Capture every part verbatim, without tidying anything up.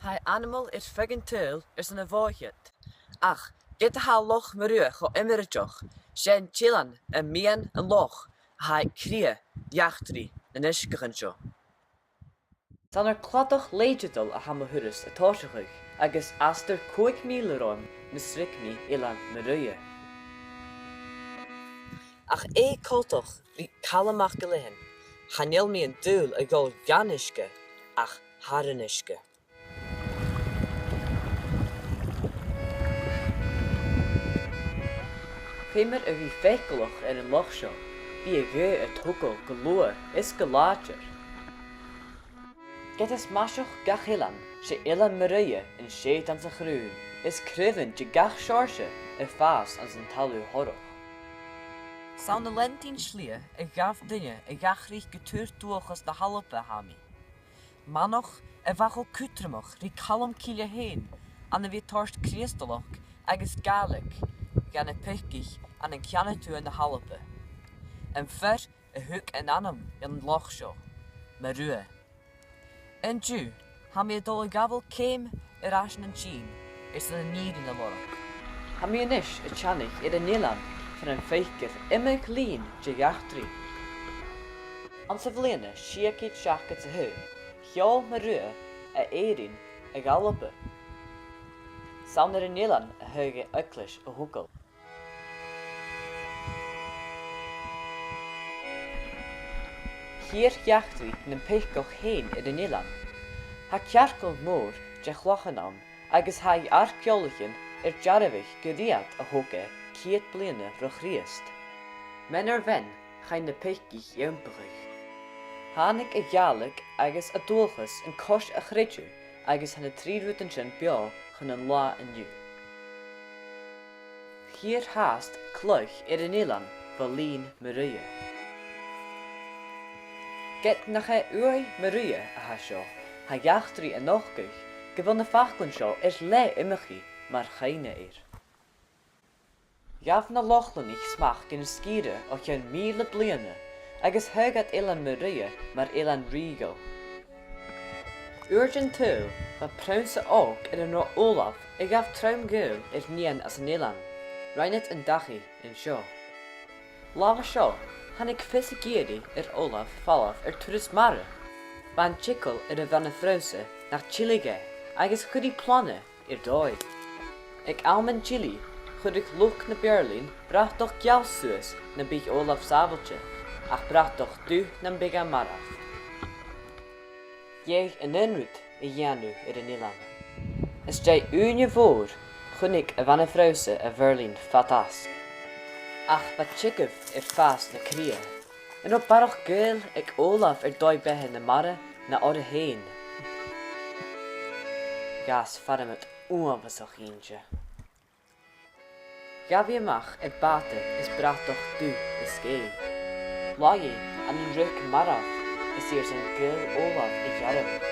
Tha e ainmeil air feadh an t-saoghail airson a' bhòidhchead, ach ged a tha Loch Mo Rubha cho iomraiteach, 's e an t-eilean am meadhan an loch a tha aig cridhe eachdraidh nan uisgeachan seo. 'S ann air cladach lèidideil a tha mo thuras a' tòiseachadh, agus astar còig mìle romham mus ruig mi Eilean Mo Rubha. Ach air coltach ri Calum MacIlleathain, chan eil mi an dùil a dhol dhan uisge ach thar an uisge. Feumar a bhith faiceallach air an loch seo, bidh a' ghaoth a' togail gu luath is gu làidir. Ged as maiseach gach eilean, 's e Eilean Mo Rubha an t-seud anns a' chrùn, is craobhan de gach seòrsa a' fàs anns an talamh thorrach. 'S ann a leantainn slighe a ghabh duine a dh'atharraich gu tur dualchas na h-Alba a tha mi. Manach a bha cho cudromach ri Calum Cille fhèin, ann a bhith a' toirt Crìosdalachd agus Gàidhlig dha na Picich ann an ceann a tuath na h-Alba. Am fear a thug an ainm dhan loch seo, Mo Rubha. An-diugh, tha mi a' dol a ghabhail ceum air ais nan tìr, airson an fhìrinn a lorg. Tha mi a-nis a' teannadh air an eilean far am faicear iomadh linn de dh'eachdraidh. Anns a' bhliadhna sia ceud seachdad 's a h-aon, sheòl Mo Rubha à Èirinn a dh'Alba. 'S ann air an eilean a thagh e eaglais a thogail. Chì thu eachdraidh nam Picich fhèin air an eilean. Tha cearcall mòr de chlachan ann agus tha arc-eòlaichean air dearbhadh gur iad a thog e ceud bliadhna ro Chrìosd. Mean air mhean, chaidh na Picich iompachadh. Thàinig a' Ghàidhlig agus a dualchas an cois a chreideamh agus tha na trì rudan sin beò chun an latha an-diugh. Chì thu fhathast cladh air an eilean bho linn Mo Rubha. Ged nach e uaigh Mo Rubha a tha seo, tha eachdraidh a' nochdadh gu bheil na faclan seo air leth iomchaidh mar chuimhne air. Ghabh na Lochlannaich smachd air an sgìre o chionn mìle bliadhna agus thagh iad Eilean Mo Rubha mar eilean rìoghail. Uair den t-saoghal, bha prionnsa òg air an robh Olaf a ghabh trom-ghaol air nighean às an eilean. Rinn iad an dachaigh an seo. Latha seo, thàinig fios ag iarraidh air Olaf falbh air turas mara. Bha an t-eagal air a' bhana-phrionnsa nach tilleadh e, agus chuir i plana air dòigh. Aig àm an tillidh, chuireadh luchd na b' fheàrr leinn bratach geal suas nam biodh Olaf sàbhailte, ach bratach dubh nam biodh e marbh. Dh'fhaodadh an aon rud a dhèanamh air an eilean. Às dèidh ùine mhòr, chunnaic a' bhana-phrionnsa a' mhuirlinn fad às. Ach bha teagamh air fàs na cridhe. An robh barrachd gaol aig Olaf air dòigh-beatha na mara na oirre fhèin? Dh'fhàs Farmod uabhasach innte. Ghabh i a-mach air bàta is bratach dubh a sgèith. Laigh i ann an riochd marbh is i airson gaol Olaf a dhearbhadh.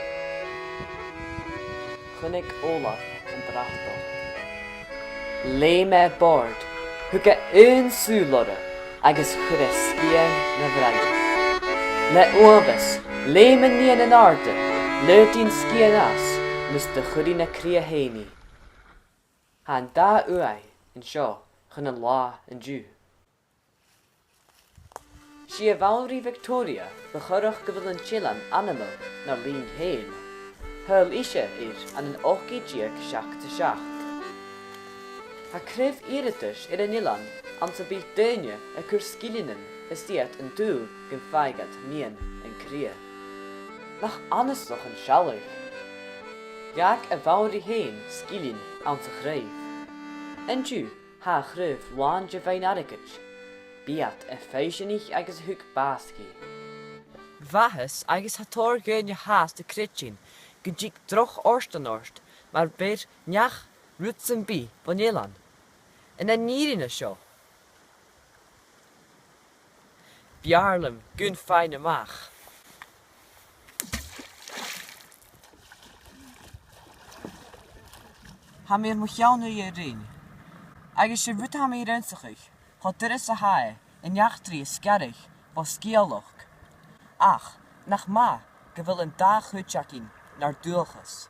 Chunnaic Olaf am bratach. Leum e a bòrd, thug e aon sùil oirre agus chuir e sgian na bhroinn. Le uabhas, leum an nighean an àirde, leum i an sgian às, mus do chuir i na cridhe fhèin i. Tha an dà uaigh an seo chun an latha an-diugh. 'S i a' Bhanrigh Victoria bu choireach gu bheil an t-eilean ainmeil nar linn fhèin. Thadhail ise air ann an ochd ceud deug seachd 's a seachd. Tha craobh iarrtais air an eilean anns am bi daoine a' cur sgillinn ann is iad an dùil gum faigh iad miann an cridhe. Nach annasach an sealladh! Dh'fhàg a' Bhanrigh fhèin sgillinn anns a' chraobh. An-diugh, tha a' chraobh làn de bhonn airgid. Bidh iad a' foillseachadh agus a thug bàs dhi. Bha fhios agus tha tòrr dhaoine fhathast a' creidsinn gun tig droch fhortan ort mur beir neach rud sam bith bhon eilean. An e an fhìrinn a tha seo? B' fheàrr leam gun fhaighinn a-mach. Tha mi air mo cheann-uidhe a ruighinn, agus 's e an rud a tha mi ag ionnsachadh, cho doirbh 's a tha e an eachdraidh a sgaradh bho sgeulachd. Ach nach math gu bheil an dà chuid againn nar dualchas.